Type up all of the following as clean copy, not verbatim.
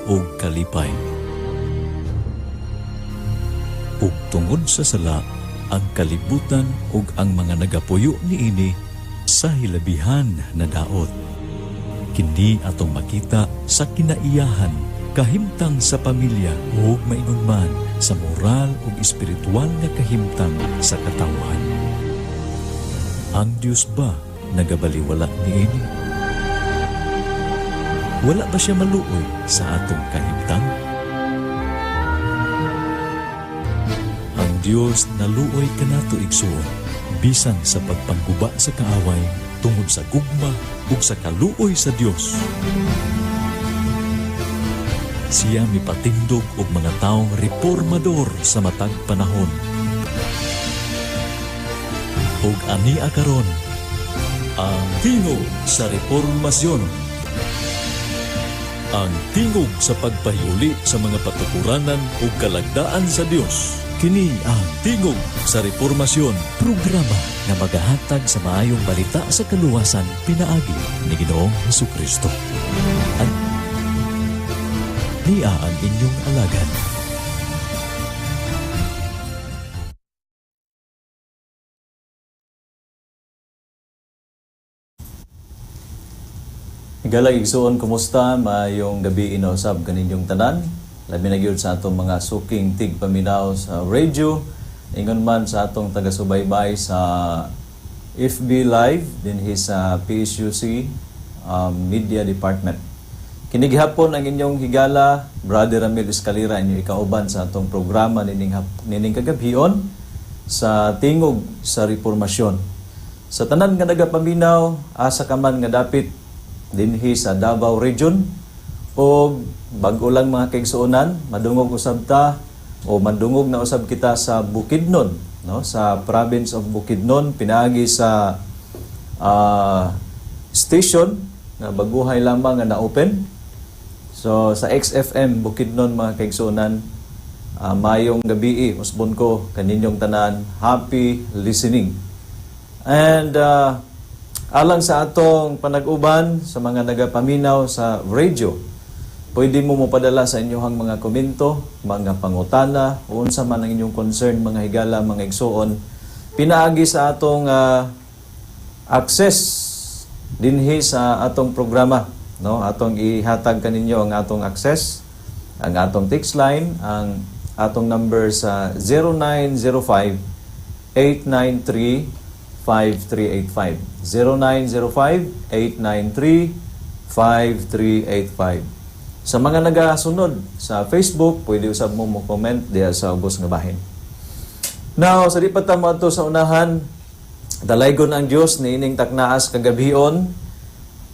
ug kalipay. Ug tungod sa sala, ang kalibutan ug ang mga nagapuyo niini sa hilabihan na daot. Kini atong makita sa kinaiyahan, kahimtang sa pamilya ug maingon man sa moral ug espiritual nga kahimtang sa katawhan. Ang Dios ba nagabaliwala niini? Wala ba siya maluoy sa atong kahimtang? Ang Dios naluoy kanato, igsuon, bisan sa pagpangguba sa kaaway tungod sa gugma ug sa kaluoy sa Dios. Siya mipatindog og mga taong reformador sa matag panahon. Ug ania karon ang Tingog sa Reformasyon. Ang tingog sa pagpahiuli sa mga patukuranan ug kalagdaan sa Dios. Kini ang Tingog sa Reformasyon, programa nga magahatag sa maayong balita sa kaluwasan pinaagi ni Ginoong Hesukristo. Ania ang inyong alagad. Higalag igsuon, kumusta? Maayong gabi inausab kaninyong tanan. Labi na gyud sa atong mga suking tigpaminaw sa radio, ingon man sa atong taga-subaybay sa FB Live dinhi sa PSUC Media Department. Kini gihapon ang inyong higala, Brother Ramil Escalera, inyong ikauban sa atong programa nining kagabhion sa Tingog sa Reformasyon. Sa tanan nga nagapaminaw, asa ka man nga dapit dinhi sa Davao Region o bag-o lang, mga kaigsuonan, madungog usab ta o mandungog na usab kita sa Bukidnon, no, sa province of Bukidnon pinaagi sa station nga baguhay lamang nga na-open. So sa XFM Bukidnon, mga kaigsuonan, mayong gabi usbon ko kaninyong tanan. Happy listening. And alang sa atong panag-uban sa mga nagapaminaw sa radio, pwede mo mopadala sa inyong mga komento, mga pangutana, o unsa man ang inyong concern, mga higala, mga igsuon, pinaagi sa atong access dinhi sa atong programa, no? Atong ihatag kaninyo ang atong access, ang atong text line, ang atong number sa 0905 893 5385. 0905 893 5385. Sa mga nagasunod sa Facebook, pwede usab mo mo comment diha sa ubos nga bahin. Now, sa di pa ta moadto sa unahan, dalaygon ang Dios niining taknaas kagabhion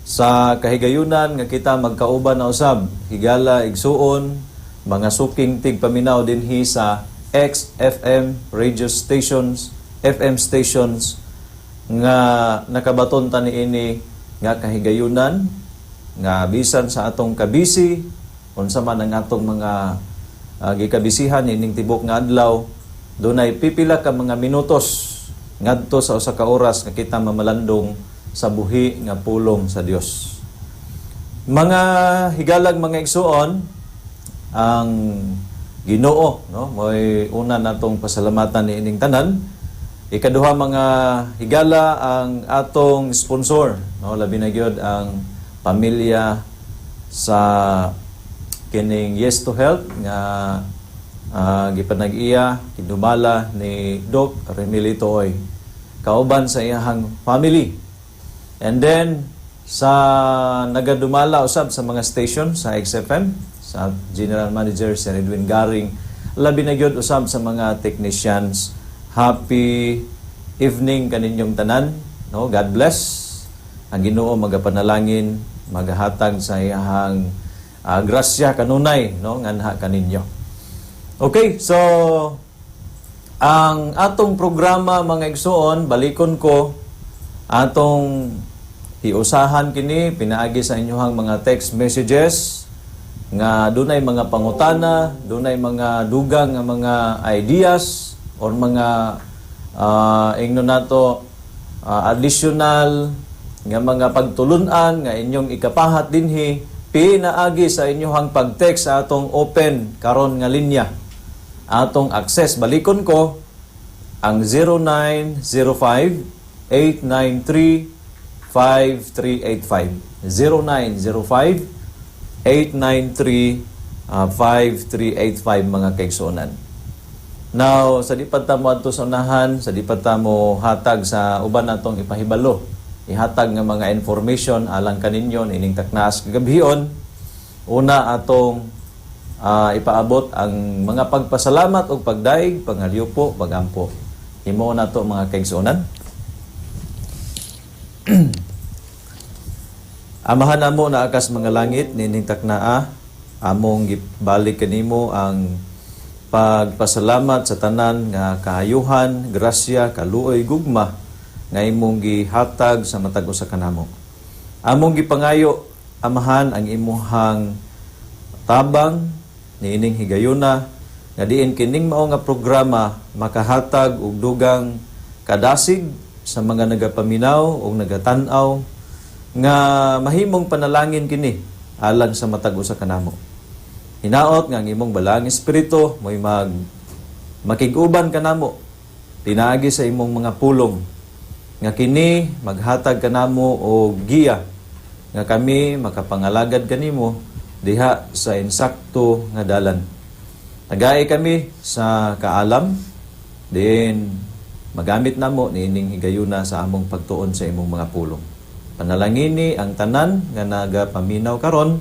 sa kahigayunan nga kita magkauban na usab, higala igsuon, mga suking tigpaminaw dinhi sa XFM radio stations, FM stations nga nakabaton ta niini nga kahigayunan nga bisan sa atong kabisi, unsa man ang atong mga gikabisihan ining tibok nga adlaw, dunay pipila ka mga minutos ngadto sa usa ka oras nga kita mamalandong sa buhi nga pulong sa Dios. Mga higalag, mga igsuon, ang Ginoo, no, mo'y una natong pasalamatan niining tanan. Ikaduha, mga higala, ang atong sponsor, no, labi na gyud ang pamilya sa kining Yes to Health nga gipanag-iya, kinumala ni Doc Remilito Oy kauban sa iyahang family. And then sa nagadumala usab sa mga station sa XFM, sa General Manager Sir Edwin Garing, labi na gyud usab sa mga technicians. Happy evening kaninyong tanan, no? God bless. Ang Ginoo magapanalangin, magahatag sa iyahang grasya kanunay, no, nganha kaninyo. Okay, so ang atong programa, mga igsuon, balikon ko, atong hiusahan kini pinaagi sa inyong mga text messages nga dunay mga pangutana, dunay mga dugang nga mga ideas or mga ingnon nato additional nga mga pagtulunan nga inyong ikapahat dinhi. Pinaagi sa inyong pag-text sa atong open karon nga linya. Atong access, balikon ko ang 0905 893 5385. 0905 893 5385, mga kaigsuonan. Now, sa di pa ta mo adto sa unahan, sa di pa ta mo hatag sa uban natong ipahibalo, ihatag nga mga information alang kaninyo ining taknas kagabhion, una atong ipaabot ang mga pagpasalamat ug pagdaig, panghalyupo, pagampo. Himo nato, mga kaigsuonan. Amahan namo naa kas mga langit, nining taknaa, among gibalik kanimo ang pagpasalamat sa tanan nga kaayuhan, grasya, kaluoy, gugma nga imong gihatag sa matag usa kanamo. Among gipangayo, Amahan, ang imuhang tabang niining higayuna nga diin kining mao nga programa makahatag og dugang kadasig sa mga nagapaminaw o nagatan-aw nga mahimong panalangin kini alang sa matag usa kanamo. Hinaot nga ang imong balaang espiritu mo'y makig-uban kanamo pinaagi sa imong mga pulong nga kini maghatag kanamo og giya nga kami makapangalagad kanimo diha sa insakto nga dalan. Tagay kami sa kaalam din magamit namo niining higayuna sa among pagtuon sa imong mga pulong. Panalangini ang tanan nga nagapaminaw karon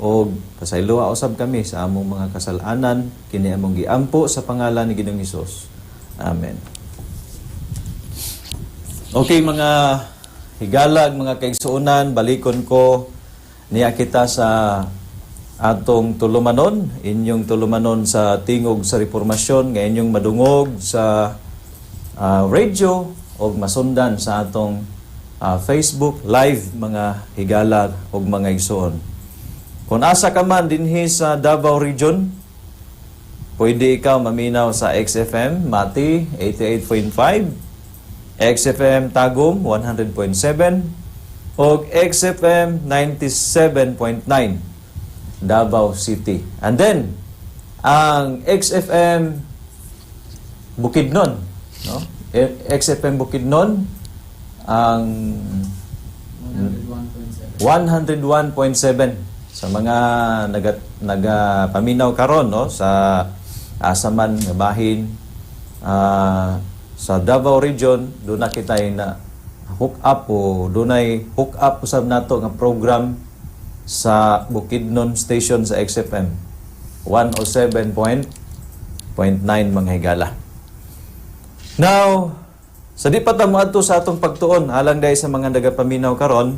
og pasayloa usab kami sa among mga kasalanan. Kini among giampo sa pangalan ni Ginoong Hesus. Amen. Okay, mga higalag, mga kaigsuonan, balikon ko niya kita sa atong tulumanon, inyong tulumanon sa Tingog sa Reformasyon, nga inyong madungog sa radio o masundan sa atong Facebook Live, mga higala ug mga igsuon. Kung asa ka man dinhi sa Davao Region, pwede ikaw maminaw sa XFM Mati 88.5, XFM Tagum 100.7 o XFM 97.9 Davao City. And then ang XFM Bukidnon, no? XFM Bukidnon ang 101.7. 101.7 sa mga nagapaminaw karon, no, sa asa man nga bahin sa Davao Region, duna kitay na hook up o dunay hook up usab nato nga program sa Bukidnon Station sa XFM 107.9, mga higala. Now, sa di pa ta moadto sa atong pagtuon alang dahil sa mga nagapaminaw karon,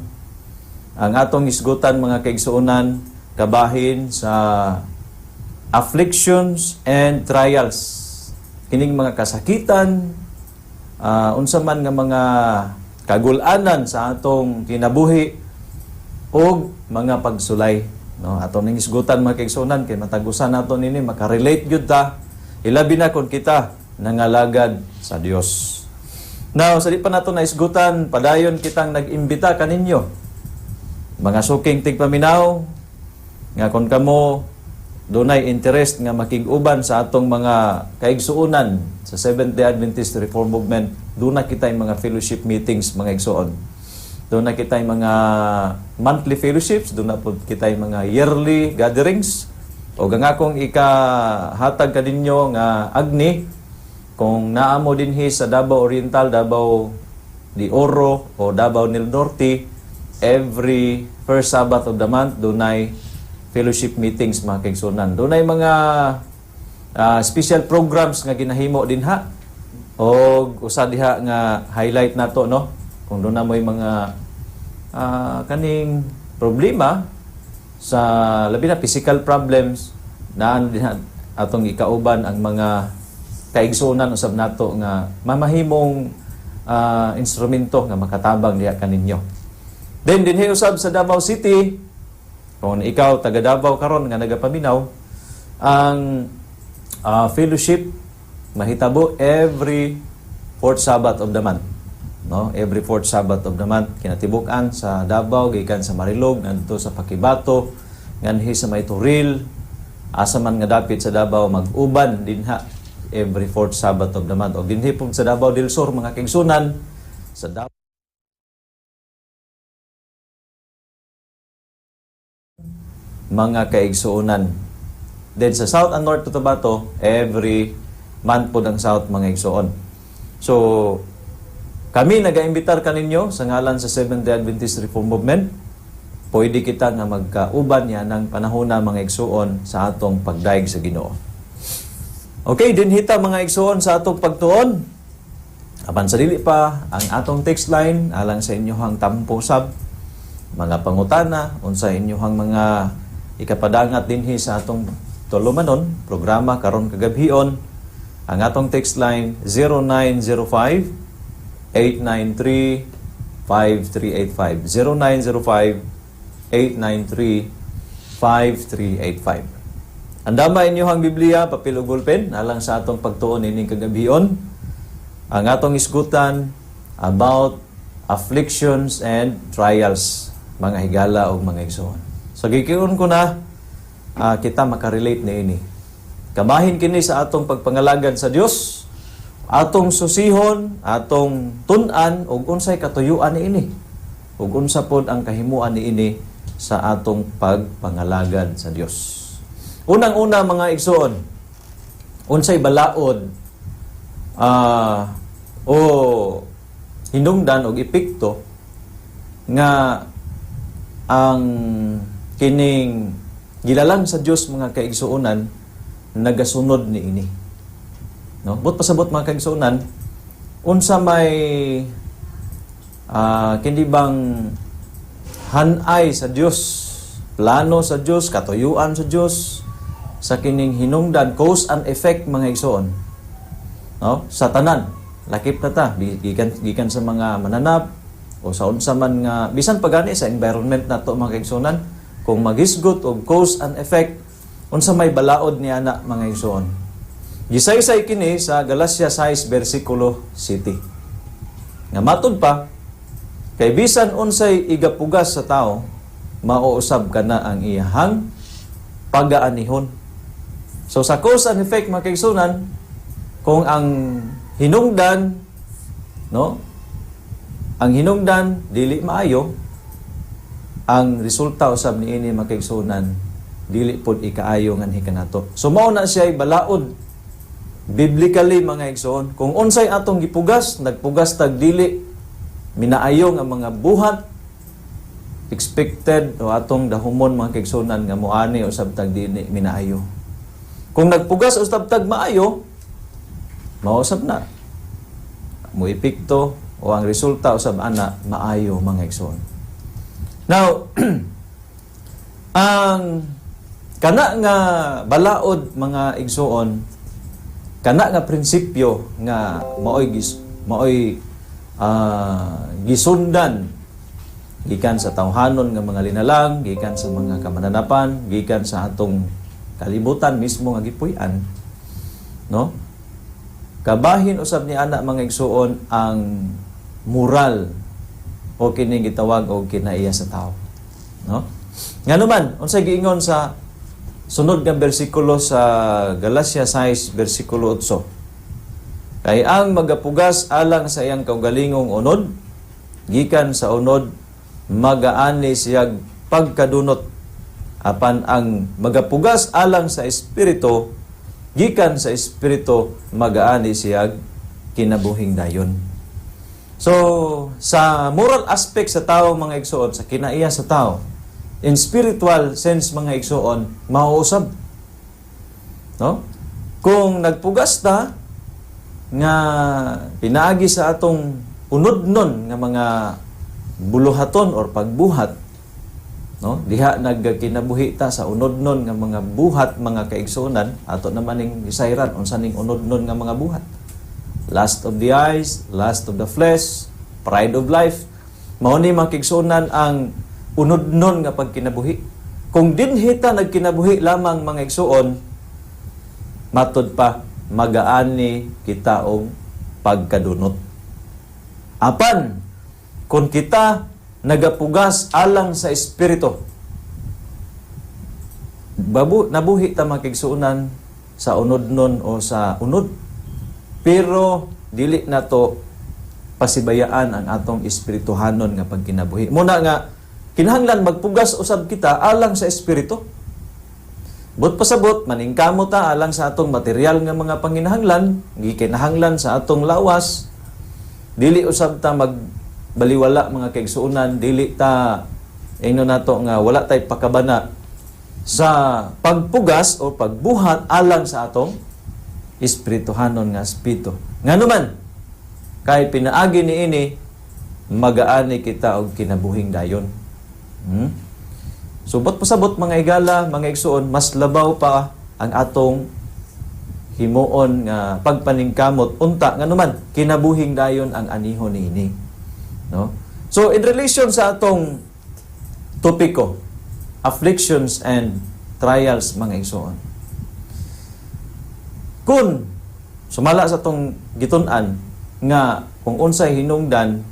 ang atong isgutan, mga kaigsuonan, kabahin sa afflictions and trials. Kining mga kasakitan, unsa man nga mga kagulanan sa atong kinabuhi og mga pagsulay, no? Ato ning isgutan, mga kaigsuonan, kay matag usa nato nini makarelate gyud ta, ilabi na kon kita nangalagad sa Dios. Now, sa di pa nato naisgutan, padayon kitang nag-imbita kaninyo, mga suking tigpaminaw, nga kon kamo dunay interest nga makig-uban sa atong mga kaigsuonan sa Seventh-day Adventist Reform Movement, duna kitay mga fellowship meetings, mga igsuon. Duna kitay mga monthly fellowships, duna pod kitay mga yearly gatherings. O ang akong ikahatag kaninyo nga agni, kung naa mo dinhi sa Davao Oriental, Davao de Oro o Davao del Norte, every first Sabbath of the month dunay fellowship meetings, mga kaigsuonan. Dunay mga special programs nga ginahimo dinha. Og usa diha nga highlight nato, no, kung duna mo'y mga kaning problema sa labi na physical problems, naan diha atong ikauban ang mga kaigsuonan usab nato nga mamahimong instrumento nga makatabang diha kaninyo. Then dinhi usab sa Davao City, kung ikaw taga Davao karon nga nagapaminaw, ang fellowship mahitabo every fourth Sabbath of the month. no? Every fourth Sabbath of the month, kinatibuk-an sa Davao, gikan sa Marilog ngadto sa Paquibato, nganhi sa may Toril, asa man nga dapit sa Davao, mag-uban dinha every fourth Sabbath of the month. Og dinhi pud sa Davao del Sur, mga kaigsuonan, sa Davao mga kaigsuonan. Then sa South and North Cotabato, every month po ang South, mga igsuon. So, kami nagaimbitar kaninyo sa ngalan sa Seventh-day Adventist Reform Movement. Pwede kita nga magkauban niya ng panahon na, mga igsuon, sa atong pagdayeg sa Ginoo. Okay, dinhi ta, mga igsuon, sa atong pagtuon. Apan sa dili pa, ang atong text line alang sa inyohang tampo sab, mga pangutana, unsa inyohang mga ikapadangat dinhi sa atong tulumanon, programa karon kagabhion. Ang atong text line, 0905 893 5385. 0905 893 5385. Andama inyohang Biblia, papel ug ballpen alang sa atong pagtuon ining kagabhion. Ang atong isgutan, about afflictions and trials, mga higala ug mga igsoon. So gikiun ko na kita makarelate niini. Kabahin kini sa atong pagpangalagad sa Dios, atong susihon, atong tun-an ug unsay katuyuan niini. Ug unsa pod ang kahimuan niini sa atong pagpangalagad sa Dios. Unang-una, mga igsoon, unsay balaod o hinungdan og epekto nga ang kining gilalang sa Dios, mga kaigsuonan, nagasunod niini, no? But pasabot, mga kaigsuonan, unsa may kini bang hanay sa Dios, plano sa Dios, katuyuan sa Dios sa kining hinungdan, cause and effect, mga igsoon, no? Sa tanan, lakip na ta gikan gikan sa mga mananap o sa unsa man nga bisan pagani sa environment nato, mga kaigsuonan, kung maghisgot og cause and effect, unsa may balaod niya na, mga igsoon? Gisaysay kini sa Galacia 6 bersikulo 7 nga matud pa, "Kay bisan unsay igapugas sa tao, mauusab kana ang iyahang pagaanihon." So sa cause and effect, mga kaigsuonan, kung ang hinungdan, no, ang hinungdan dili maayo, ang resulta usab niini, mga kaigsuonan, dili pod ikaayo nganhi kanato. So mao na siya balaod biblically, mga igsoon. Kung unsay atong gipugas, nagpugas tag dili minaayo nga mga buhat, expected o atong dahumon, mga kaigsuonan, nga moani usab tag dili minaayo. Kung nagpugas usab tag maayo, mausab na mo epekto o ang resulta usab ana maayo, mga igsoon. Now, ang kana nga balaod, mga igsoon, kana nga prinsipyo nga maoy gisundan gikan sa tawhanon nga mga linalang, gikan sa mga kamananapan, gikan sa atong kalibutan mismo nga gipuy-an, no? Kabahin usab ni ana, mga igsuon, ang moral o kini gitawag og kinaiya sa tao, no? Ngano man, unsay giingon sa sunod nga bersikulo sa Galacia 6 bersikulo 8? "Kay ang magapugas alang sa iyang kaugalingong unod, gikan sa unod magaani siyag pagkadunot. Apan ang magapugas alang sa Espiritu, gikan sa Espiritu magaani siyag kinabuhing dayon." So, sa moral aspect sa tao, mga igsoon, sa kinaiya sa tao, in spiritual sense, mga igsoon, mauusab. No? Kung nagpugas ta nga pinaagi sa atong unodnon nga mga buluhaton or pagbuhat, no, diha nagkinabuhi ta sa unodnon nga mga buhat, mga kaigsuonan, ato naman ning gisayran unsa ning unodnon nga mga buhat: lust of the eyes, lust of the flesh, pride of life. Mao ni, mga kaigsuonan, ang unodnon nga pagkinabuhi. Kung dinhi ta nagkinabuhi lamang, mga igsuon, matud pa magaani kita og pagkadunot. Apan kung kita nagapugas alang sa espiritu, babu, nabuhi ta, mga kaigsuonan, sa unodnon o sa unod. Pero dili na to pasibayaan ang atong espirituhanon nga pagkinabuhi. Muna nga kinahanglan magpugas usab kita alang sa espiritu. Buot pasabot, maningkamot ta alang sa atong material nga mga panginahanglan, gikinahanglan sa atong lawas. Dili usab ta magbaliwala, mga kaigsuonan, dili ta ingnon nato nga wala tay pakabana sa pagpugas o pagbuhat alang sa atong espirituhanon nga aspeto. Ngano man, kay pinaagi niini magaani kita og kinabuhing dayon. So buot pasabot, mga igala, mga igsuon, mas labaw pa ang atong himuon nga pagpaningkamot unta, ngano man kinabuhing dayon ang anihon niini. No? So in relation sa atong topiko, afflictions and trials, mga igsuon. Kung sumala sa atong gitun-an nga kung unsay hinungdan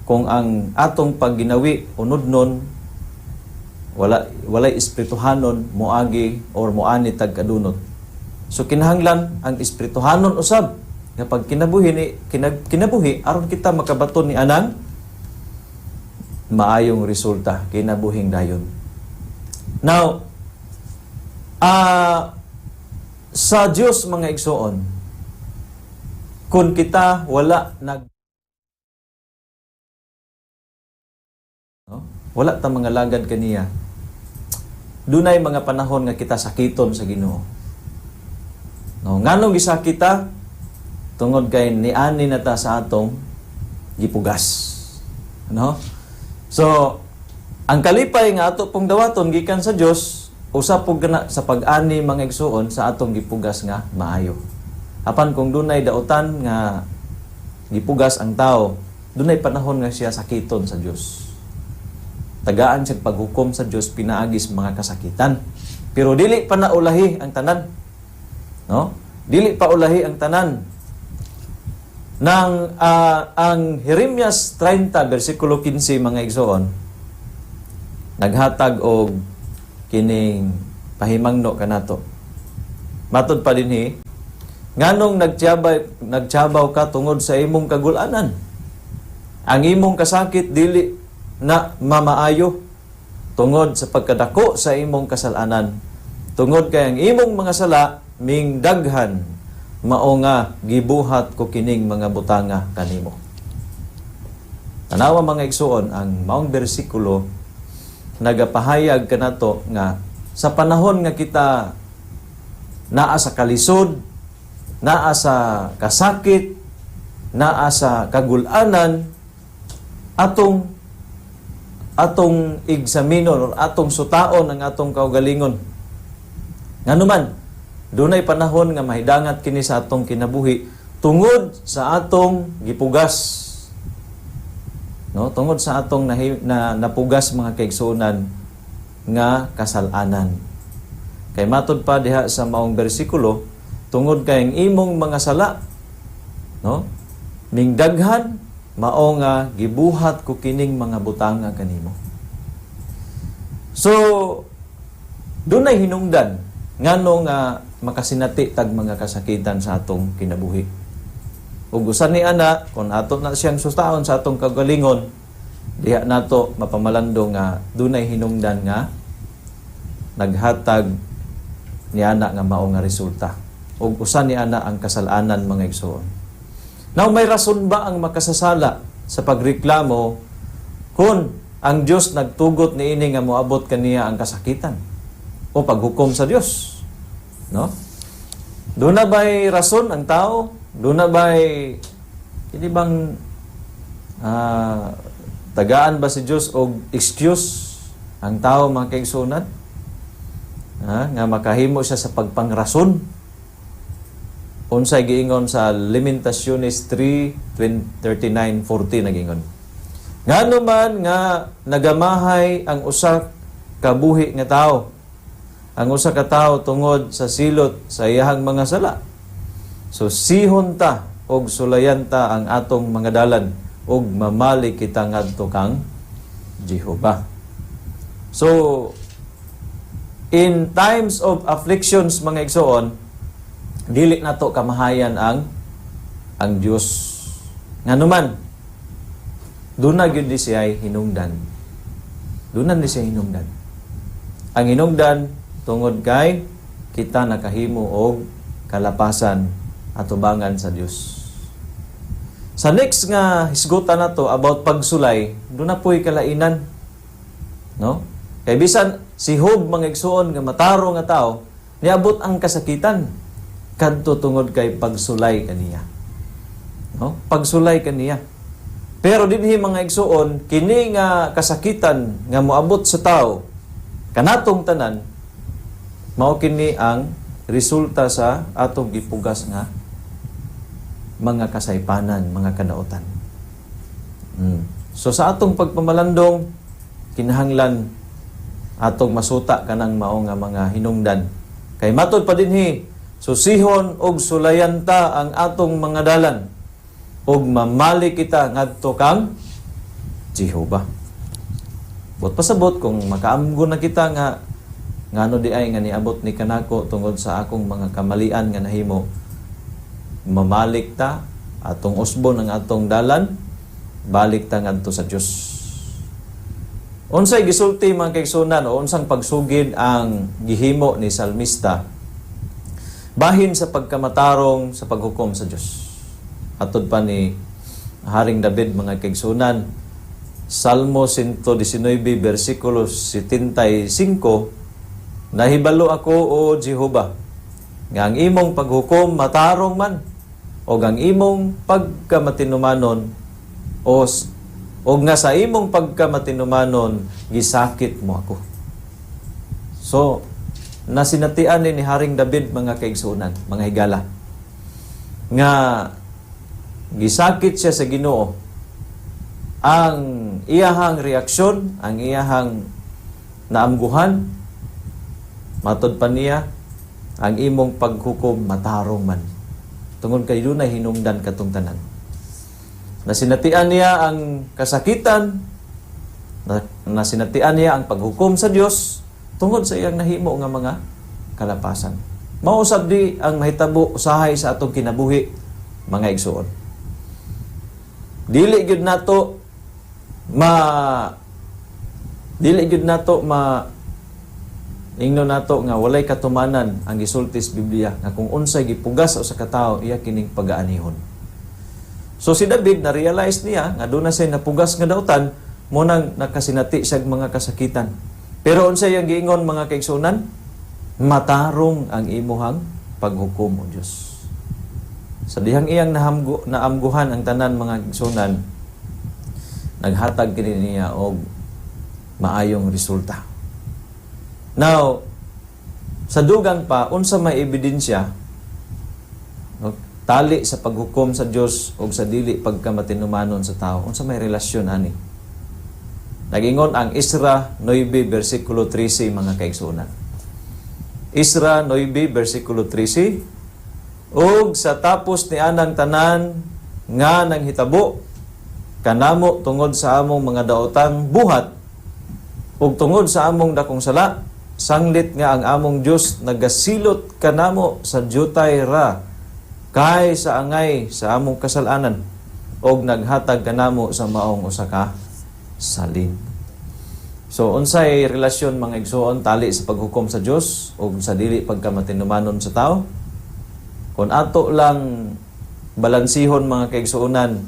kung ang atong pagginawi unodnon, wala walay espirituhanon, moagi or moani tag kadunot. So kinahanglan ang espirituhanon usab nga pag kinabuhi ni kinabuhi aron kita makabaton ni anang maayong resulta, kinabuhing dayon. Now, sa Dios, mga igsuon, kung kita wala nag, no? Wala ta mga lagad kaniya. Dunay mga panahon nga kita sakiton sa Ginoo. No, nganong gisakit ta? Tungod kay niani na ta sa atong gipugas. No? So, ang kalipay nga ato pong dawaton gikan sa Dios, usa pug kana sa pag-ani, mga igsuon, sa atong gipugas nga maayo. Apan kung dunay dautan nga gipugas ang tao, dunay panahon nga siya sakiton sa Dios. Tagaan siya paghukom sa Dios pinaagi sa mga kasakitan. Pero dili pa na ulahi ang tanan. No? Dili pa ulahi ang tanan. Nang ang Jeremias 30 bersikulo 15, mga igsoon, naghatag og kining pahimangno kanato. Matod pa dinhi, nganong nagtyabaw ka tungod sa imong kagulanan? Ang imong kasakit dili na mamaayo tungod sa pagkadako sa imong kasalanan. Tungod kay ang imong mga sala mingdaghan, mao nga gibuhat ko kining mga butanga kanimo. Tanawa, mga igsuon, ang maong bersikulo nagapahayag kanato nga sa panahon nga kita naa sa kalisod, naa sa kasakit, naa sa kagulanan, atong eksaminon or atong sutaon ang atong kaugalingon. Nganuman, dunay panahon nga mahidangat kini sa atong kinabuhi tungod sa atong gipugas. No, tungod sa atong napugas, mga kaigsuonan, nga kasalanan. Kay matod pa diha sa maong bersikulo, tungod kay ang imong mga sala, no, mingdaghan, mao nga gibuhat ko kining mga butanga kanimo. So dunay hinungdan ngano nga makasinati tag mga kasakitan sa atong kinabuhi. Ug usa ni ana, kung ato na siyang sustaon sa atong kagalingon, diha nato mapamalando nga dunay hinungdan nga naghatag ni ana nga mao nga resulta. Ug usa ni ana ang kasalanan, mga igsoon. Now, may rason ba ang makasasala sa pagreklamo kung ang Dios nagtugot niini nga moabot kaniya ang kasakitan o paghukom sa Dios? No? Duna ba'y rason ang tao? Duna ba'y hindi bang tagaan ba si Dios og excuse ang tao, mga kaigsuonan? Ha? Nga makahimo siya sa pagpangrason. Unsay giingon sa Lamentaciones 3:39-40? Nagingon, "Ngano man nga nagamahay ang usa ka buhi nga tawo, ang usa ka tawo tungod sa silot sa iyahang mga sala? So sihon ta og sulayan ta ang atong mga dalan." ug mamali kita ngadto kang Jehova. So in times of afflictions, mga igsoon, dili nato kamahayan ang Dios. Nganuman, duna gyud ni siya hinungdan. Duna ni siya hinungdan. Ang hinungdan tungod kay kita nakahimo og kalapasan atubangan sa Dios. Sa next nga hisgutan nato about pagsulay, duna po'y kalainan. No? Kay bisan si Job, mga igsuon, nga matarong nga tao, niabot ang kasakitan kadto tungod kay pagsulay kaniya. No? Pagsulay kaniya. Pero dinhi, mga igsuon, kini nga kasakitan nga moabot sa tao kanatong tanan, mao kini ang resulta sa atong gipugas nga mga kasaypanan, mga kadautan. So sa atong pagpamalandong, kinahanglan atong masuta kanang mao nga mga hinungdan. Kay matod pa dinhi, susihon og sulayan ta ang atong mga dalan ug mamali kita ngadto kang Jehova. Buot pasabot kung makaamgo na kita nga ngano di ay nga niabot ni kanako tungod sa akong mga kamalian nga nahimo, mamalik ta, atong usbon ang atong dalan, balik ta ngadto sa Dios. Unsay gisulti, mga kaigsunan, o unsang pagsugid ang gihimo ni salmista bahin sa pagkamatarong sa paghukom sa Dios? Atod pa ni Haring David, mga kaigsunan, Salmo 119 versikulo 75, "Nahibalo ako, O Jehova, nga ang imong paghukom matarong man og ang imong pagkamatinumanon o nga sa imong pagkamatinumanon gisakit mo ako." So, nasinatian ni Haring David, mga kaigsunan, mga higala, nga gisakit siya sa Ginoo. Ang iyahang reaksyon, ang iyahang naamguhan, matod pa niya, ang imong paghukom matarong man. Tungod kay dunay hinungdan katong tanan. Nasinatian niya ang kasakitan, nasinatian niya ang paghukom sa Dios tungod sa iyang nahimo nga mga kalapasan. Mausab di ang mahitabo usahay sa atong kinabuhi, mga igsuon. Dili gyud nato ma ingno nato nga walay katumanan ang gisulti sa Biblia nga kung unsay gipugas sa usa ka tawo, iya kining pagaanihon. So si David, na-realize niya nga duna siya napugas nga dautan, mao nang nakasinati siya mga kasakitan. Pero unsay ang giingon, mga kaigsunan? "Matarong ang imuhang paghukom, O Dios." Sa dihang iyang naamguhan ang tanan, mga kaigsunan, naghatag kini niya og maayong resulta. Now, sa dugang pa, unsa may ebidensya, no, tali sa paghukom sa Dios og sa dili pagkamatinumanon sa tao? Unsa may relasyon ani? Nagingon ang Isra 9 versikulo 13, mga kaigsunan. Isra 9 versikulo 13, "Ug sa tapos ni anang tanan nga nanghitabo kanamo tungod sa among mga daotang buhat ug tungod sa among dakong sala, sanglit nga ang among Dios nagasilot kanamo sa dyutay ra kay sa angay sa among kasalanan og naghatag kanamo sa maong usa ka salin." So unsay relasyon, mga igsuon, tali sa paghukom sa Dios ug sa dili pagkamatinumanon sa tao? Kung ato lang balansihon, mga kaigsuonan,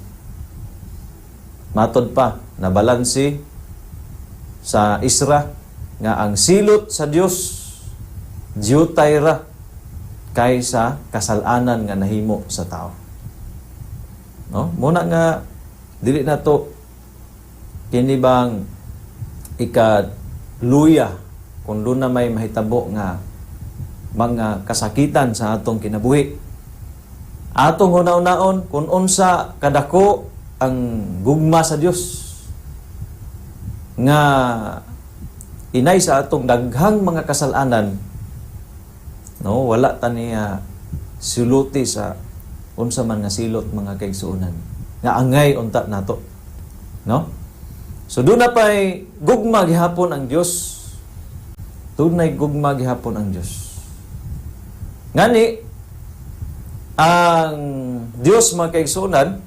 matod pa na balansi sa Isra nga ang silot sa Dios diyutay ra kaysa kasalanan nga nahimo sa tao. No? Muna nga dili na to kini bang ikaluya kung duna may mahitabo nga mga kasakitan sa atong kinabuhi. Atong hunahunaon kung unsa kadako ang gugma sa Dios nga inay sa atong daghang mga kasalanan, no, wala ta niya siluti sa unsa man nga silot, mga kaigsuonan. Nga angay unta nato. No? So duna pay gugma gihapon ang Dios. Dunay gugma gihapon ang Dios. Ngani ang Dios, mga kaigsuonan,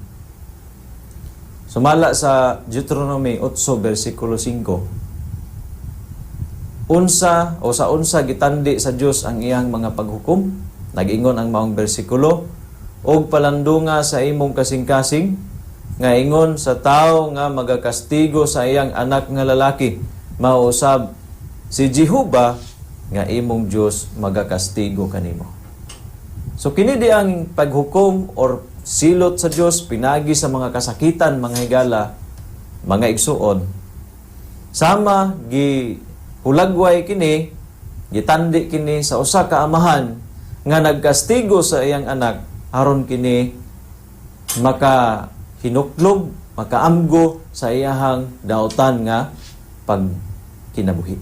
sumala sa Deuteronomy 8 versikulo 5, unsa o sa unsa gitandi sa Dios ang iyang mga paghukom? Nag-ingon ang maong bersikulo, "Og palandunga sa imong kasing-kasing nga ingon sa tawo nga magakastigo sa iyang anak nga lalaki, mausab si Jehova nga imong Dios magakastigo kanimo." So kini di ang paghukom or silot sa Dios pinagi sa mga kasakitan, mga higala, mga igsuon. Sama gi hulagway kini, gitandi kini sa usa ka amahan nga nagkastigo sa iyang anak aron kini maka hinuklob, makaamgo sa iyahang daotan nga pagkinabuhi.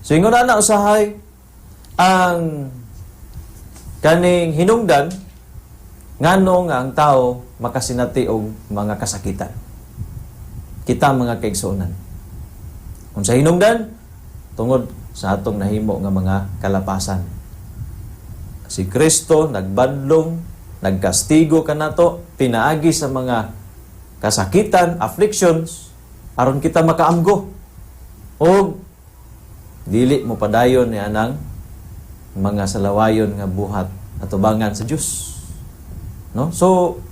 So ingon ana usahay ang kaning hinungdan ngano nga ang tao makasinati og mga kasakitan. Kita, mga kaigsuonan. Unsa hinungdan? Tungod sa atong nahimo nga mga kalapasan. Si Kristo nagbadlong, nagkastigo kanato pinaagi sa mga kasakitan, afflictions, aron kita makaamgo og dili mo padayon ni anang mga salawayon nga buhat atubangan sa Dios. No? So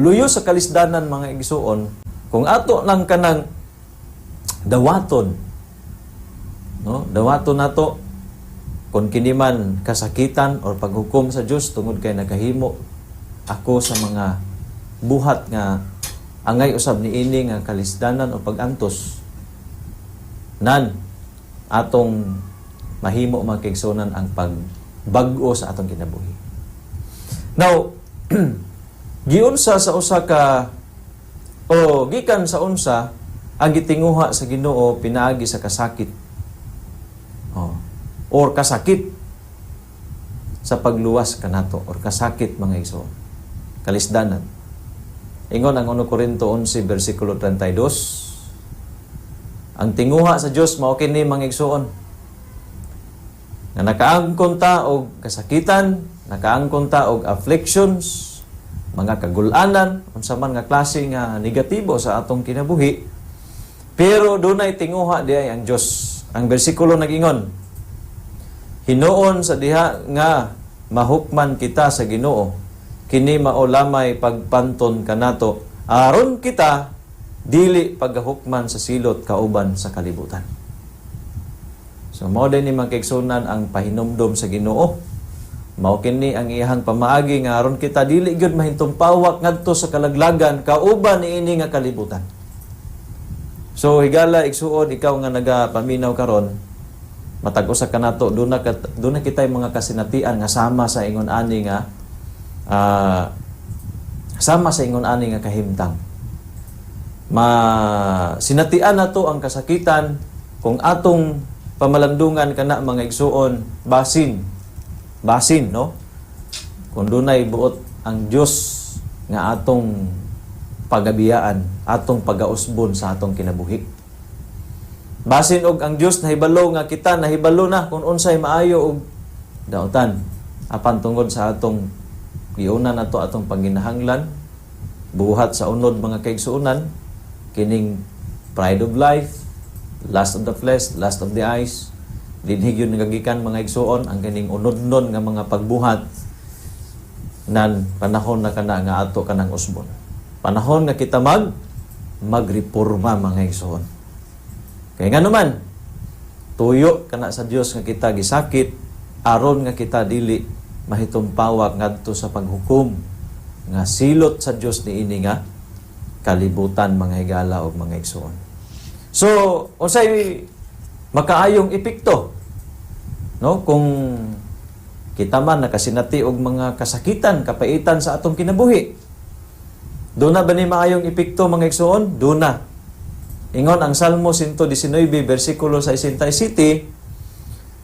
luyo sa kalisdanan, mga igsuon, kung ato lang kanang dawaton, no? Dawaton nato kung kini man kasakitan or paghukom sa Dios tungod kay nakahimo ako sa mga buhat nga angay usab niini nga kalisdanan o pagantos, nan atong mahimo, mga kaigsuonan, ang pagbag-o sa atong kinabuhi. Now, giunsa sa usa ka o gikan sa unsa ang gitinguha sa Ginoo pinaagi sa kasakit? Oh, or kasakit sa pagluwas kanato or kasakit, mga igsoon. Kalisdanan. Ingon ang 1 Corinto 11 versikulo 32, ang tinguha sa Dios mao kini, mga igsoon, nga nakaangkon ta og kasakitan, nakaangkon ta og afflictions, mga kagulanan, unsa man nga klase nga negatibo sa atong kinabuhi, pero dunay tinguha diay ang Dios. Ang bersikulo nag-ingon, "Hinuon sa diha nga mahukman kita sa Ginoo, kini mao lamay pagpanton kanato aron kita dili paghukman sa silot kauban sa kalibutan." So mao din ni, mga kaigsuonan, ang pahinumdom sa Ginoo. Mao kini ang iyahang pamaagi nga aron kita dili gyud mahintumpawak ngadto sa kalaglagan kauban niini nga kalibutan. So higala, igsuon, ikaw nga nagapaminaw karon, matag usa kanato duna kitay mga kasinatian nga sama sa ingon ani nga kahimtang. Ma sinatian nato ang kasakitan kung atong pamalandungan kana, mga igsuon, basin basin, no, kung dunay buot ang Dios nga atong pagabiyaan, atong pagausbon sa atong kinabuhi, basin og ang Dios nahibalo nga kita nahibalo na kung unsay maayo og daotan, apan tungod sa atong giuna nato atong panginahanglan, buhat sa unod, mga kaigsuonan, kining pride of life, lust of the flesh, lust of the eyes, dinhi gyud nagagikan, mga igsuon, ang kining unodnon nga mga pagbuhat. Nan panahon na kana nga ato kanang usbon, panahon nga kita magreporma, mga igsuon, kay ngano man tuyo kana sa Dios nga kita gisakit aron nga kita dili mahitumpawak ngadto sa paghukom nga silot sa Dios niini nga kalibutan, mga higala ug mga igsuon. So, unsay makaayong epekto, no, kung kita man nakasinati og mga kasakitan, kapaitan sa atong kinabuhi? Duna ba ni maayong epekto, mga igsuon? Duna. Ingon ang Salmo 119 versikulo 67,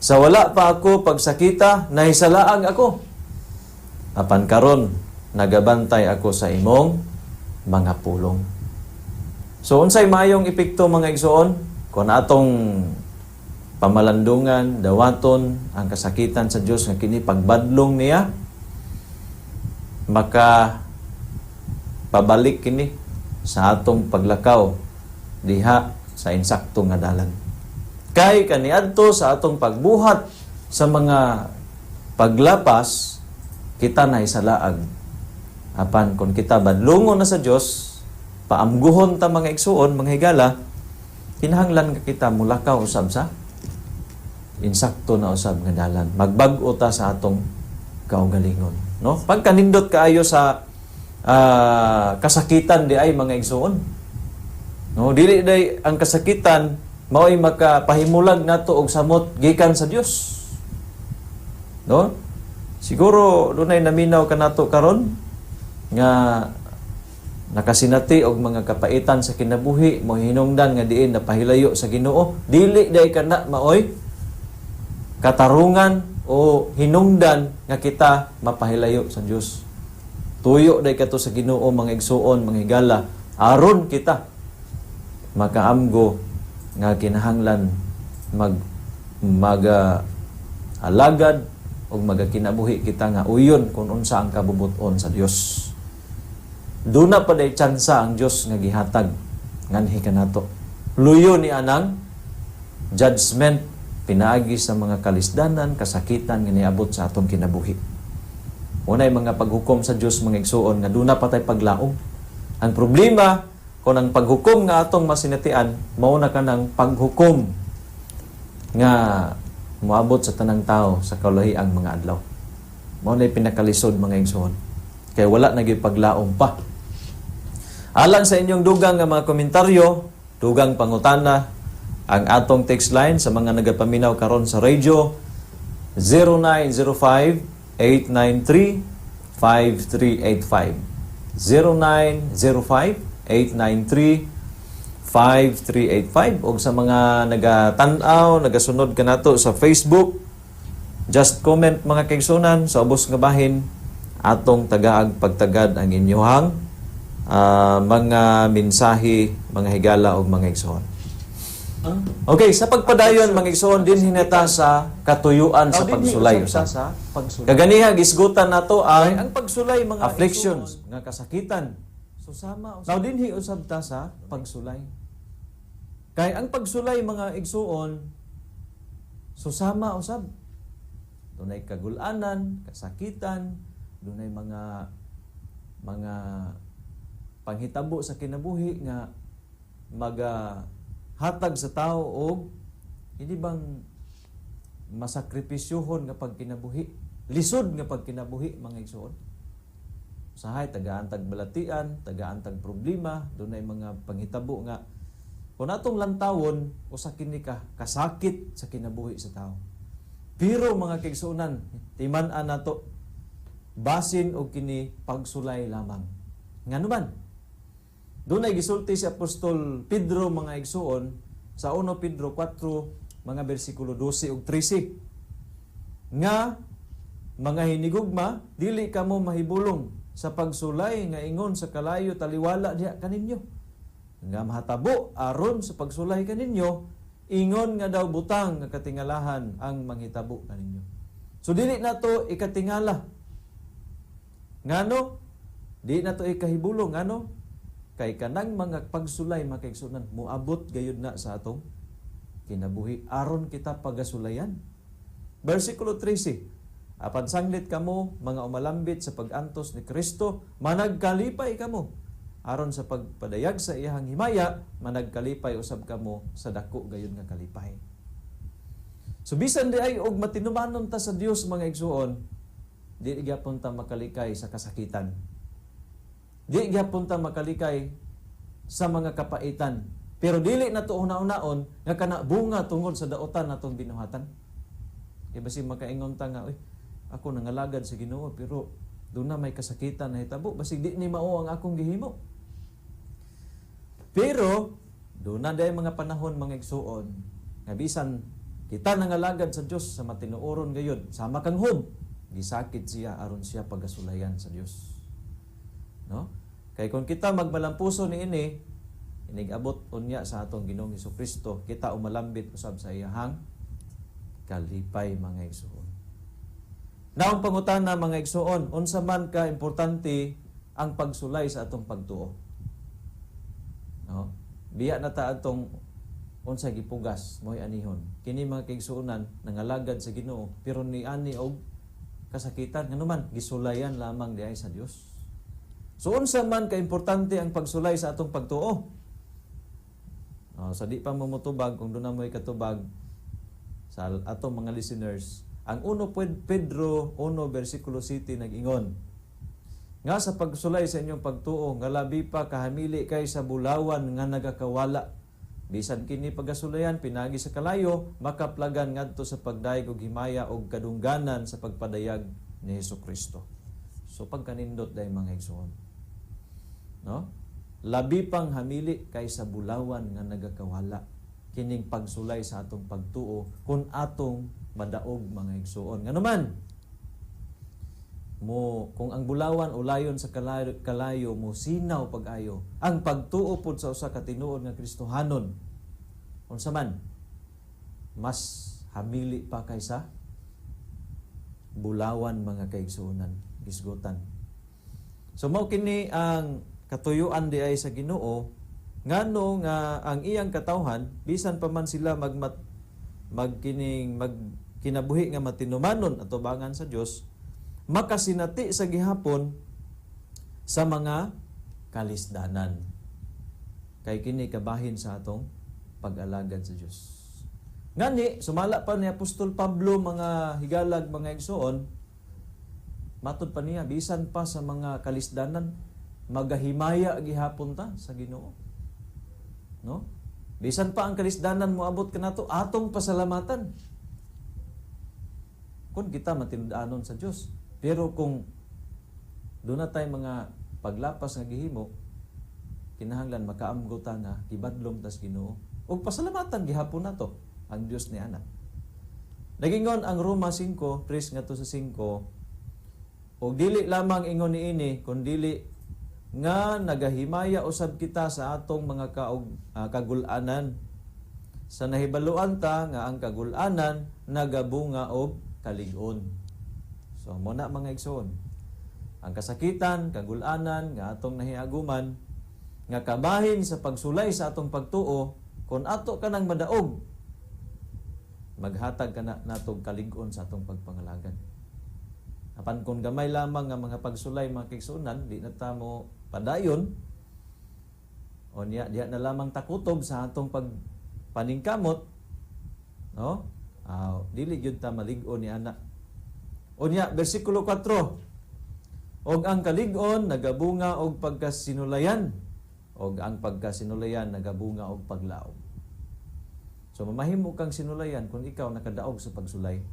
"Sa wala pa ako pagsakita, nahisalaag ako. Apan karon nagabantay ako sa imong mga pulong. So unsay maayong epekto, mga igsoon, kung atong pamalandungan, dawaton ang kasakitan sa Dios nga kini pagbadlong niya, maka pabalik kini sa atong paglakaw diha sa insakto nga dalan. Kay kaniadto sa atong pagbuhat sa mga paglapas, kita na isalaag. Apan kung kita badlungon na sa Dios, paamguhon ta, mga igsuon, mga higala, kinahanglan ka kita mulakaw usab sa insakto na usab nga dalan. Magbag-o ta sa atong kaugalingon, no? Pagkanindot kaayo sa kasakitan di ay, mga igsuon. No, dili day ang kasakitan mao'y makapahimulag nato og samot gikan sa Dios. No? Siguro dunay naminaw kanato karon nga nakasinati og mga kapaitan sa kinabuhi, mo hinungdan nga diin napahilayo sa Ginoo. Dili day kana maoy katarungan o hinungdan nga kita mapahilayo sa Dios. Tuyo day kato sa Ginoo, mga igsuon, mga higala, aron kita makaamgo nga kinahanglan mag maga alagad o magakinabuhi kita nga uyon kung unsa ang kabubuton sa Dios. Duna pa day tsansa ang Dios nga gihatag nganhi kanato. Luyo ni anang judgment pinaagi sa mga kalisdanan, kasakitan nga niabot sa atong kinabuhi. Unay mga paghukom sa Dios, mga igsuon, nga duna pa tay paglaom. Ang problema kung ang paghukom nga atong masinatian mao na kanang paghukom nga moabot sa tanang tao sa kalahiang mga adlaw. Mao na pinakalisod, mga igsuon. Kay wala na gyud paglaom pa. Alang sa inyong dugang nga mga komentaryo, dugang pangutana, ang atong text line sa mga nagapaminaw karon sa radio, 0905 893 5385. 0905 893 5385. Og sa mga nagatan-aw, nagasunod kanato sa Facebook, just comment, mga kaigsunan, sa ubos nga bahin, atong tagaag pagtagad ang inyuhang mga mensahe, mga higala og mga igsoon. Okay, sa pagpadayon, mga igsoon, din hinata sa katuyuan sa pagsulay usab. Sa pagsulay. Kaganiha gisgutan nato ang Ang pagsulay, mga afflictions nga kasakitan. Susama usab. Now dinhi usab ta sa pagsulay. Kay ang pagsulay, mga igsuon, susama usab. Dunay kagulanan, kasakitan, dunay mga panghitabo sa kinabuhi nga maga hatag sa tao og hindi bang masakripisyuhon nga pagkinabuhi, lisod nga pagkinabuhi, mga igsuon. Usahay tagaan tag balatian, tagaan tag problema, dunay mga panghitabo nga kung atong lantawon, usa kini ka kasakit sa kinabuhi sa tao. Pero mga kaigsuonan, timan-an nato, basin og kini pagsulay lamang. Ngano man? Dunay gisulti si Apostol Pedro, mga igsuon, sa 1 Pedro 4 mga bersikulo 12 ug 13 nga, "Mga hinigugma, dili kamo mahibulong sa pagsulay nga ingon sa kalayo taliwala diha kaninyo nga mahatabo aron sa pagsulay kaninyo, ingon nga daw butang nga katingalahan ang manghitabo kaninyo." So dili nato ikatingala. Ngano? Di nato ikahibulong. Ngano? Kay kanang mga pagsulay, mga kaigsunan, moabot gayud na sa atong kinabuhi aron kita pagasulayan. Versikulo 13: "Apan sanglit kamo mga umalambit sa pag-antos ni Kristo, managkalipay kamo aron sa pagpadayag sa iyang himaya, managkalipay usab kamo sa dako gayud nga kalipay." So bisan di ay og matinumanon ta sa Dios, mga igsuon, di gyapon ta makalikay sa kasakitan. Di gyapon ta makalikay sa mga kapaitan. Pero dili na to una-unaon nga kana bunga tungod sa daotan natong binuhatan. Kay basi makaingon ta nga, "Uy, ako nangalagad sa Ginoo pero doon na may kasakitan na hitabo, basig di ni mao ang akong gihimo." Pero doon na day mga panahon, mga igsuon, nga bisan kita nangalagad sa Dios sa matinuoron gayud, sama kang Job, gisakit siya aron siya pagasulayan sa Dios. No? Kay Kay kung kita magmalampuso niini, inig-abot unya sa atong Ginoong Kristo, kita umalambit usab sa iyahang kalipay, mga igsuon. Naong pangutana, mga igsuon, unsa man ka importante ang pagsulay sa atong pagtuo? No? Biya na ta atong unsa gipugas mo'y anihon. Kini mga kaigsuonan nangalagad sa Ginoo pero niani og kasakitan, nganuman gisulayan lamang diay sa Dios. So unsa man ka importante ang pagsulay sa atong pagtuo? Oh, sa di pa mo motubag, kung duna mo'y katubag sa atong mga listeners, ang 1 Pedro 1 versikulo 7 nag-ingon nga sa pagsulay sa inyong pagtuo nga labi pa kahamili kay sa bulawan nga nagakawala, bisan kini pagasulayan pinagi sa kalayo, makaplagan ngadto sa pagdayeg og himaya og kadungganan sa pagpadayag ni Hesus Kristo. So pagkanindot dai, mga igsoon. No? Labi pang hamili kaysa bulawan nga nagakawala kining pagsulay sa atong pagtuo kung atong madaog, mga igsoon. Nganuman mo kung ang bulawan ulayon sa kalayo, mo sinaw pag-ayo, ang pagtuo pod sa usa ka tinuod nga Kristohanon, unsa man, mas hamili pa kaysa bulawan, mga kaigsuonan, gisgutan. So mao kini ang katuyuan di ay sa Ginoo, ngano nga ang iyang katawhan, bisan pa man sila magmat magkining magkinabuhi nga matinumanon atubangan sa Dios, makasinati sa gihapon sa mga kalisdanan, kay kini kabahin sa atong pag-alagad sa Dios. Ngani sumala pa ni Apostol Pablo, mga higalag, mga igsoon, matud pa niya, bisan pa sa mga kalisdanan magahimaya gihapon ta sa Ginoo, no? Bisan pa ang kalisdanan moabot kanato, atong pasalamatan kung kita matinud-anon sa Dios. Pero kung duna tay mga paglapas nga gihimo, kinahanglan makaamgo ta nga gibadlong tas Ginoo ug pasalamatan gihapon nato ang Dios ni ana. Nagingon ang Roma 5:3 ngadto sa 5, "Og dili lamang ingon niini, kundili nga nagahimaya usab kita sa atong mga kagul-anan, sa nahibaluan ta nga ang kagul-anan nagabunga og kalig-on." So mo na, mga igsoon, ang kasakitan, kagul-anan nga atong nahiaguman nga kabahin sa pagsulay sa atong pagtuo, kung ato kanang madaog, maghatag kana natog kalig-on sa atong pagpangalagad. Apan kung gamay lamang nga mga pagsulay, mga kaigsuonan, di na ta mo padayon o niya diha na lamang takutob sa atong pagpaningkamot, no? Dili gyud ta malig-on ni ana. Unya, versikulo 4, "Og ang kalig-on nagabunga og pagkasinulayan, og ang pagkasinulayan nagabunga og paglaom." So mamahimo kang sinulayan kung ikaw nakadaog sa pagsulay.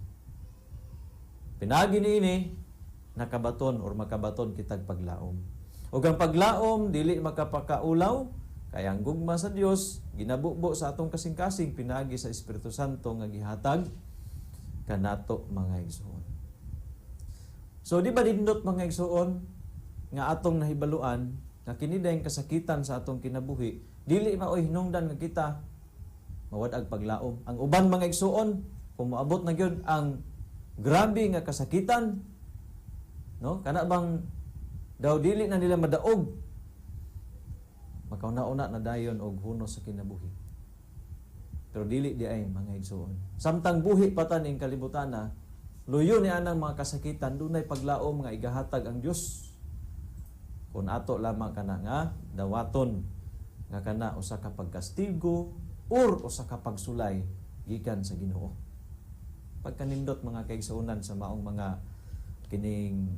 Pinagi niini nakabaton or makabaton kitag paglaom. Ug ang paglaom dili makapakaulaw, kay ang gugma sa Dios ginabubo sa atong kasing-kasing pinaagi sa Espiritu Santo nga gihatag kanato, mga igsoon. So di ba nindot, mga igsoon, nga atong nahibaluan nga kini dayang kasakitan sa atong kinabuhi dili maoy hinungdan nga kita mawad-ag paglaom? Ang uban, mga igsoon, kung moabot na gyud ang grabe nga kasakitan, no, kana bang daw dili na nila madaog, makauna-una na dayon og hunos sa kinabuhi. Pero dili di ay, mga igsoon. Samtang buhi pa ta ning kalibutana, luyo ni anang mga kasakitan, dunay paglaom nga igahatag ang Dios. Kung ato lamang kana nga dawaton nga kana usa ka pagkastigo or usa ka pagsulay gikan sa Ginoo. Pagkanindot, mga kaigsuonan, sa maong mga kining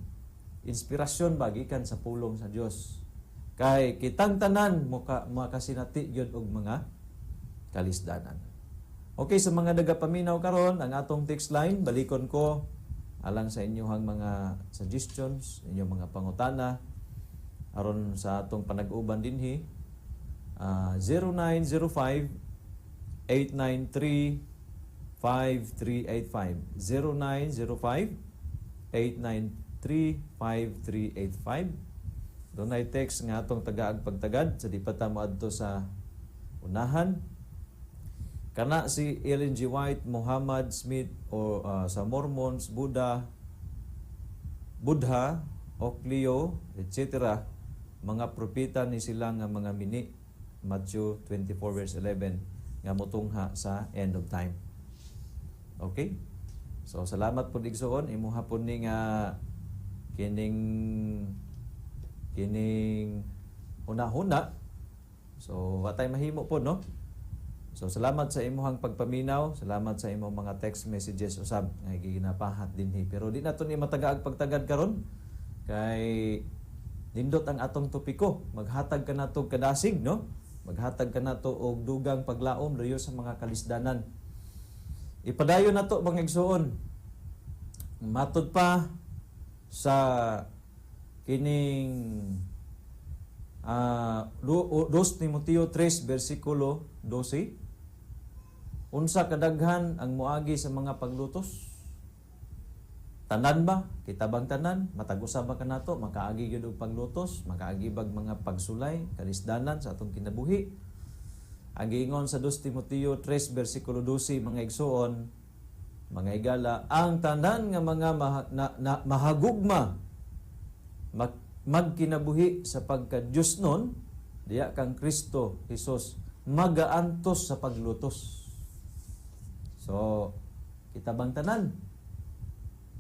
inspirasyon ba gikan sa pulong sa Dios. Kay kitang tanan muka makasinati gyud og mga kalisdanan. Okay, sa mga nagapaminaw karon, ang atong text line, balikon ko alang sa inyong mga suggestions, inyong mga pangutana aron sa atong panag-uban dinhi, 0905 893 5385, 0905 893 5385. Dunay text nga atong tagaag pagtagad sa di pa ta moadto sa unahan. Kana si Ellen G. White, Muhammad Smith o sa Mormons, Buddha, Oclio, etc. Mga propeta ni sila nga mga mini, Matthew 24 verse 11, nga motungha sa end of time. Okay? So salamat po, igsoon, imuha po ni nga kining kining huna-huna. So wa tay mahimo po, no? So salamat sa imuhang pagpaminaw, salamat sa imong mga text messages usab nga ginapahat dinhi. Pero di nato ni matagaag pagtagad karon kay nindot ang atong topiko. Maghatag ka nato kadasig, no? Maghatag ka nato og dugang paglaom luyo sa mga kalisdanan. Ipadayon nato, mga igsoon. Matud pa sa kining 2 Timoteo 3 versikulo 12, unsa kadaghan ang moagi sa mga paglutos? Tanan ba? Kita bang tanan? Matag usa ba kanato makaagi gyud og paglutos, makaagi bag mga pagsulay, kalisdanan sa atong kinabuhi? Ang giingon sa 2 Timoteo 3 versikulo 12, mga igsoon, mga higala, ang tanan nga mga mahagugma magkinabuhi sa pagka-Diyos nun, diya kang Kristo Jesus, magaantos sa paglutos. So, kita bang tanan?